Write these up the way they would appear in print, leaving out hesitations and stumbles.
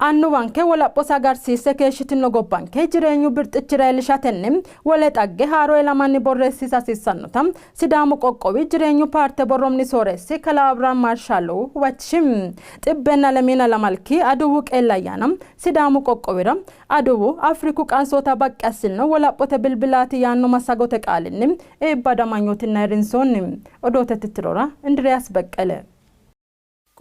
Annuwanke wolaphose agarsiisse keeshshitino gobbanke jireenyu birxichira iillishatenni wole xagge haaro ilamanni borreessiisa hasiissannota Sidaamu qoqqowi jireenyu paarte borro mini sooreessi kalaa Abrahaam Maarshallohu huwachishi. Xibbenna lemiina lamalki Aduwu qeelle ayyaana Sidaamu qoqqowira Aduwu Afriku qansoota baqqi assinno wolaphote bilbilaati yaanno massagote qaalinni iibbado amanyootinni ayirrinsoonni. Odoote tittirora Indiriyaas Beqqele.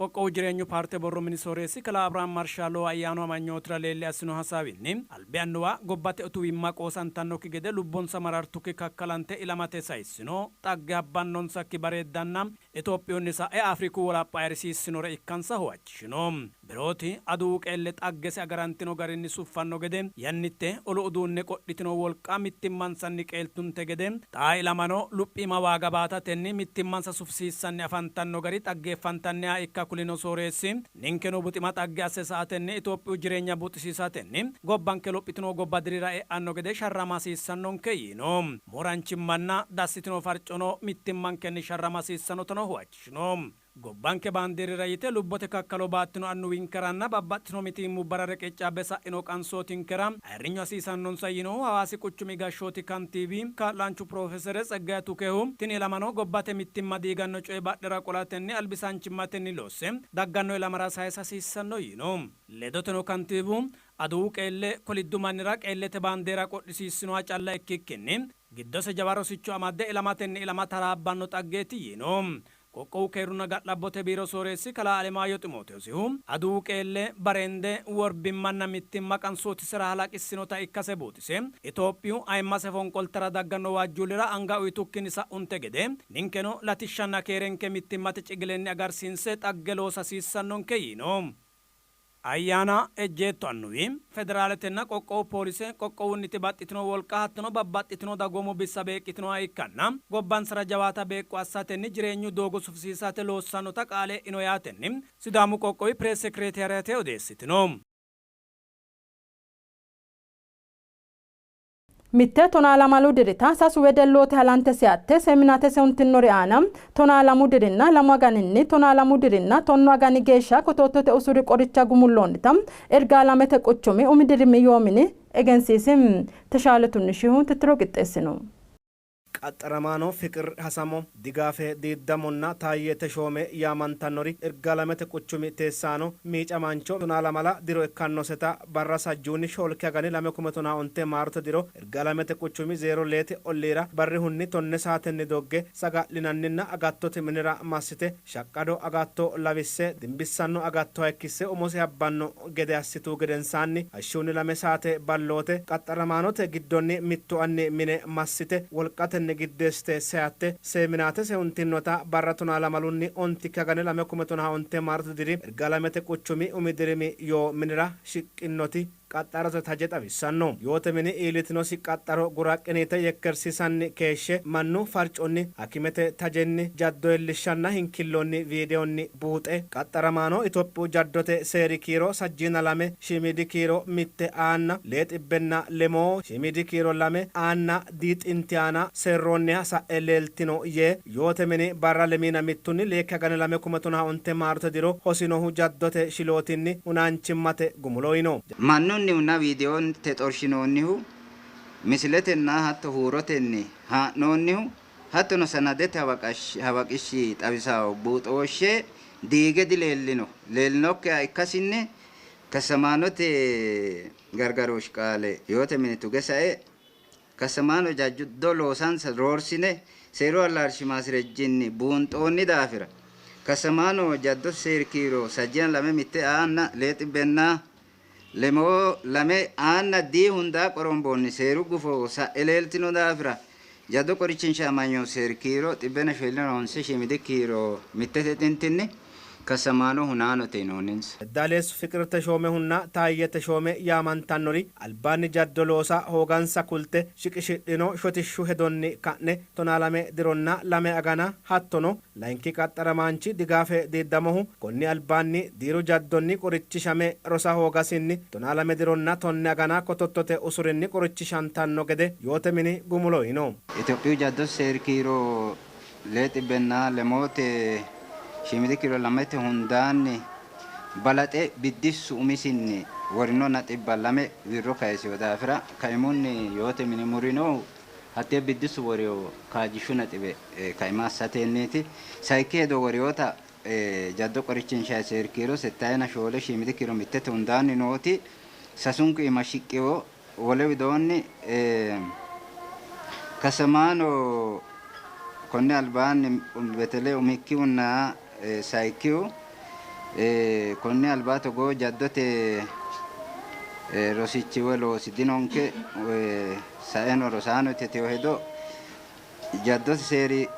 Qoqqowu Jireenyu Paarte Borro Mini Sooreessi Kalaa Abrahaam Marshallohu ayyaanu amanyootira leelle assino hasaawinni, albi annuwa gobbate utuwimma qoosantannokki gede lubbonsa marartukki kakkalante ilamate sayissino xagge habbannonsakki bareeddanna Itophiyunni sa'e Afriku wolapho ayirrisiissinore ikkansa huwachishino. Berooti Aduwu qeelle xaggese agarantino garinni suffanno gede yannitte olu uduunne qodhitino wolqa mittimmansanni qeeltunte gede xaa ilamano luphiima waaga baatatenni mittimmansa sufisiissanni afantanno gari xaggeeffantanniha ikka kulino sooreessi, ninkeno buxima xagge asse sa''atenni Itophiyu jireenya buuxisiisatenni gobbanke lophitino gobba dirira e'anno gede sharrama hasiissannonke yiino. Mooranchimmanna dassitino farcono mittimmankenni sharrama hasiissannotano huwachishino. Gobbanke baandeerira yite lubbote kakkalo baattino annuwinkeranna babbaxxitino mitiimmubbara reqeccaabbe sa'ino qansootinkera ayirrinyu hasiisannonsa yiinohu Hawaasi quchumi gashshooti kantiiwi kaa'laanchu Piroofesere Tseggaye Tukehu, tini ilamano gobbate mittimma diiganno coye badhera qolatenni albisaanchimmatenni loosse dagganno ilamara saysa hasiissanno yiino. Ledoteno kantiiwu, Aduwu qeelle koliddu mannira qeellete baandeera qodhisiissinoha calla ikkikkinni giddose jawa rosicho amadde ilamatenni ilama taraabbanno xaggeeti yiino. Qoqqowu Keerunna Ga'labbote Biiro Sooreessi Kalaa Alemaayyo Ximootewosihu, Aduwu qeelle, bareende, worbimmanna mittimma qansootisera halaqissinota ikkase buuxise, Itophiyu ayimmase fonqoltara dagganno waajjuullira anga uyitukkinni sa'unte gede ninkeno latishshanna keerenke mittimmate cigilenni agarsiinse xagge loosa hasiissannonke yiino. Ayyaana ejjeetto annuwi, Federaaletenna qoqqowu poolise, qoqqowunniti baxxitino wolqa hattono babbaxxitino dagoomu bissa beeqqitinoha ikkanna gobbansara jawaata beeqqo assatenni jireenyu doogo sufisiisate loossannota qaale e'ino yaatenni Sidaamu qoqqowi pirees sekireetariyaate odeessitino. Mitte tonaa lamalu dirita sasu wedellooti halante seyatte seeminatese huntinnori aana tonaa lamu dirinna lamu aganinni tonaa lamu dirinna tonnu agani geeshsha kotoottote usuri qoricha gumulloonnita Irgaalamete quchumi umi dirimi yoo mini egensiisi. Teshaale Tunnishihu tittiro qixxeessino. Qaxxaramaano Fiqir Hasamo, Digaafe Diiddamonna Taayye Teshoome yaamantannori Irgaalamete quchumi teessaano miicamaancho tonaa lamala diro ikkannoseta barra sajjuunni shoolki agani 2015 maarote diro Irgaalamete quchumi Zeero Leete olliira barrihunni tonne saatenni dogge saga'linanninna agattote minira massite Shaqqado agatto lawisse dimbissanno agatto hayikkisse umose habbanno gede assitu gedensaanni hashshunni lame saate balloote qaxxaramaanote giddonni mittu anni mine massite wolqatenni giddeessite seyatte seeminaatese huntinnota barra tonaa lamalunni ontikki agani 2015 maarote diri Irgaalamete quchumi umi dirimi yoo minira shiqqinnoti qaxxarote taje xawissanno. Yoote mini iillitinosi qaxxaro gura qiniite yekkersiisanni keeshshe mannu farconni, hakimete tajenni, jaddo iillishshanna hinkilloonni viidiyonni buuxe qaxxaramaano Itophiyu jaddote seeri kiiro sajjiina lame shiimiidi kiiro mitte aanna lee xibbenna lemoo shiimiidi kiiro lame aanna dii xinti aana seerroonniha sa'e leeltino yee yoote mini barra lemiina mittunni leekki agani lame kume tonaa onte maarote diro hosinohu jaddote shilootinni hunaanchimmate gumulo uyno. Mannunnihunna viidiyote xorshinoonnihu, misiletenna hatto huurotenni haa'noonnihu hattono sanadete hawaqishshi xawisanno buuxooshshe diige dileellino, leellinokkiha ikkasinni kassamaanote gargarooshshi qaale yoote mini tuge sae Kassamaano jaddo loosansa roorsine seeru allaalshi maasirejjinni buunxoonni daafira kassamaano jaddo seeri kiiro sajjiina lame mitte A nna lee xibbenna lemoo lame A nna D hundaa qoromboonni seeru gufo sa'e leeltino daafira jaddo qorichinsha amanyooti seeri kiiro xibbenna shoyillina honse shiimidi kiiro mittete xintinni Kassamaano hunaanote yinoonninsa. Daddaleessu Fiqir Teshoomehunna Taayye Teshoome yaamantannori albaanni jaddo loosa hoogansa kulte shiqishidhino shotishshu hedonni ka'ne tonaalame dironna lame agana hattono layinki qaxxaramaanchi Digaafe Diiddamohu konni albaanni diiru jaddonni qorichishame rosa hoogasinni tonaalame dironna tonne agana kotottote usurinni qorichishantanno gede yoote mini gumulo uyno. Itophiyu jaddote seeri kiiro Lee xibbenna lemoote shiimidi kiilo lamete hundaanni balaxe biddissu umisinni worino naxibba lame wirro kayisino daafira kaimunni yoote mini murinohu hattee biddissu worino kaajjishshu naxibe kaima assatenniiti. Sayikki hedo worinota jaddo qorichinshanni seeri kiiro settayina shoole shiimidi kiiro mittete hundaanni nooti sasunku iima shiqqino. Wole widoonni kasamaano konni albaanni betele umikkihunna sayikkihu konni alba togoo jaddote rosichi woy loosi dinonke, saeno rosaano yitino hedo jaddote seeri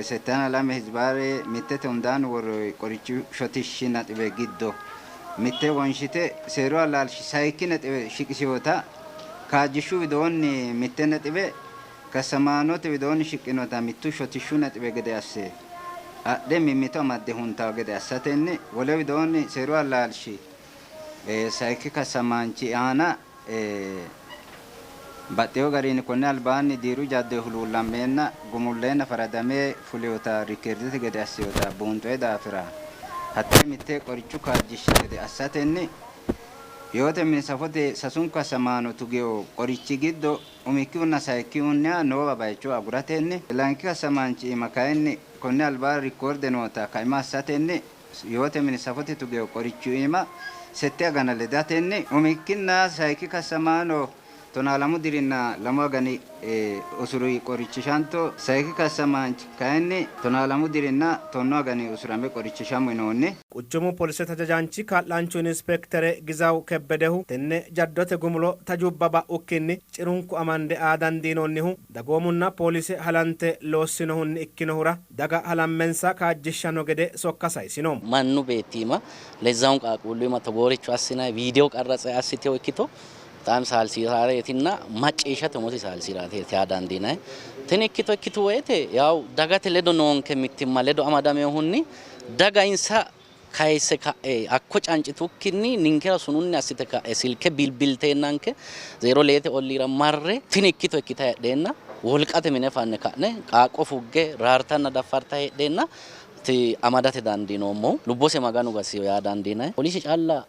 settayina lame hizbaare mittete hundaanni worroonni qorichu shotishshi naxiwe giddo mitte wonshite seeru allaalshi sayikki naxiwe shiqishinota kaajjishshu widoonni mitte naxiwe kassamaanote widoonni shiqqinota mittu shotishshu naxiwe gede asse adhe mimmito amadde huntawo gede assatenni wole widoonni seeru allaalshi sayikki kassamaanchi aana baxxeewo garinni konni albaanni diiru jaddo huluullammeenna gumulleenna faradame fulinota riikeerdete gede assinota buunxoonni daafira hattee mitte qorichu kaajjishshi gede assatenni yoote mini safote sasunku kassamaano tugino qorichi giddo umikkihunna sayikkihunniha noowa bayicho aguratenni layinki kassamaanchi iima kayinni konni albaanni rikoorde noota kaima assatenni yoote mini safote tugino qorichu iima sette agana ledatenni umikkinna sayikki kassamaano 12 dirinna 2 agani usuru qorichishanto, sayikki kassamaanchi kayinni 12 dirinna 10 agani usurame qorichishamu yinoonni. Quchumu polisete hajajaanchi kaa'laanchu inspektere Gizaw Kebbedehu tenne jaddote gumulo tajubba ba'ukkinni cirunku amande aa dandiinoonnihu dagoomunna polise halante loossinohunni ikkinohura daga halammensa kaajjishshanno gede sokka sayisino. Mannu beettiima lezzaun qaaqquullu togooricho assinanni viidiyo qarratse assitewo ikkito በጣም saalsiisaareetinna macciishshate umosi saalsiisaareeti yaa dandiinanni. Tini ikkito ikkitu woyte yaw dagate ledo noonke mittimma ledo amadaminohunni daga insa kayisse ka'e hakko cancitukkinni ninkera sununni assite ka'e silke bilbilteennanke zeero leete olliira marre tini ikkito ikkita heedheenna wolqate mine fanne ka'ne qaaqqo fugge raartanna daffarta heedheenna amadate dandiinoommohu lubbose maganu gasiyo yaa dandiinanni. Polise calla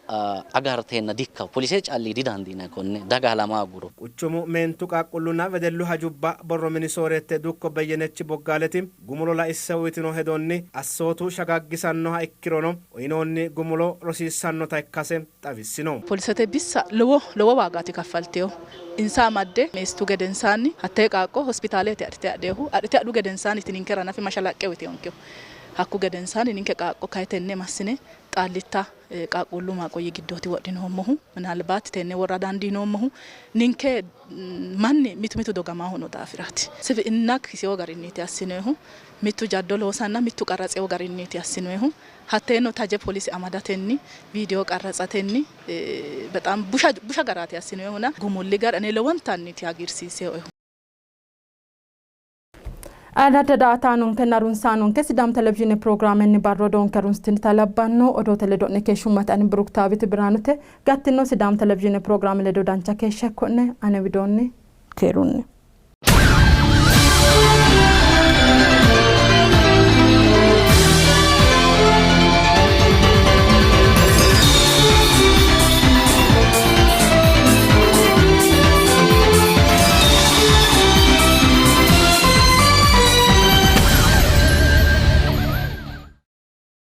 agarteenna dikka polise calli didandiinanni konne daga halama aguro. Quchumu meentu qaaqqullunna wedellu hajubba borro mini sooreette dukko Beyyenechi Boggaaleti gumulo laisse uyitino hedonni assootu shagaggisannoha ikkirono uyinoonni gumulo rosiissannota ikkase xawissino. Polisete bissa lowo lowo waagaati kaffalteyo insa amadde meestu gedensaanni hattee qaaqqo hospitaalete adhite adheehu adhite adhu gedensaanni ninkera nafi mashalaqqe uyiteyonkehu hakku gedensaanni ninke qaaqqo kayitenne massine xaallitta qaaqquullu maaqoyyi giddooti wodhinoommohu ምናልባት tenne worra dandiinoommohu ninke manni mitu mitu dogamaahu no daafiraati. Sifi'inna kisewo garinniiti assinoyihu mittu jaddo loosanna mittu qarratsewo garinniiti assinoyihu hatteeno taje polisi amadatenni viidiyo qarratsatenni በጣም busha garaati assinoyihuna gumulli gara ane lowontanniiti hagiirsiiseehu. Ayirradda daa''ataanonkenna harunsaanonke Sidaamu televizhiine pirogiraamenni barru odoonke harunsitinita labbanno odoote ledo'ne keeshshummate ani Biruktaawit Birhaanute gattino Sidaamu televizhiine pirogiraame ledo dancha keeshsha ikko'ne ane widoonni keerunni.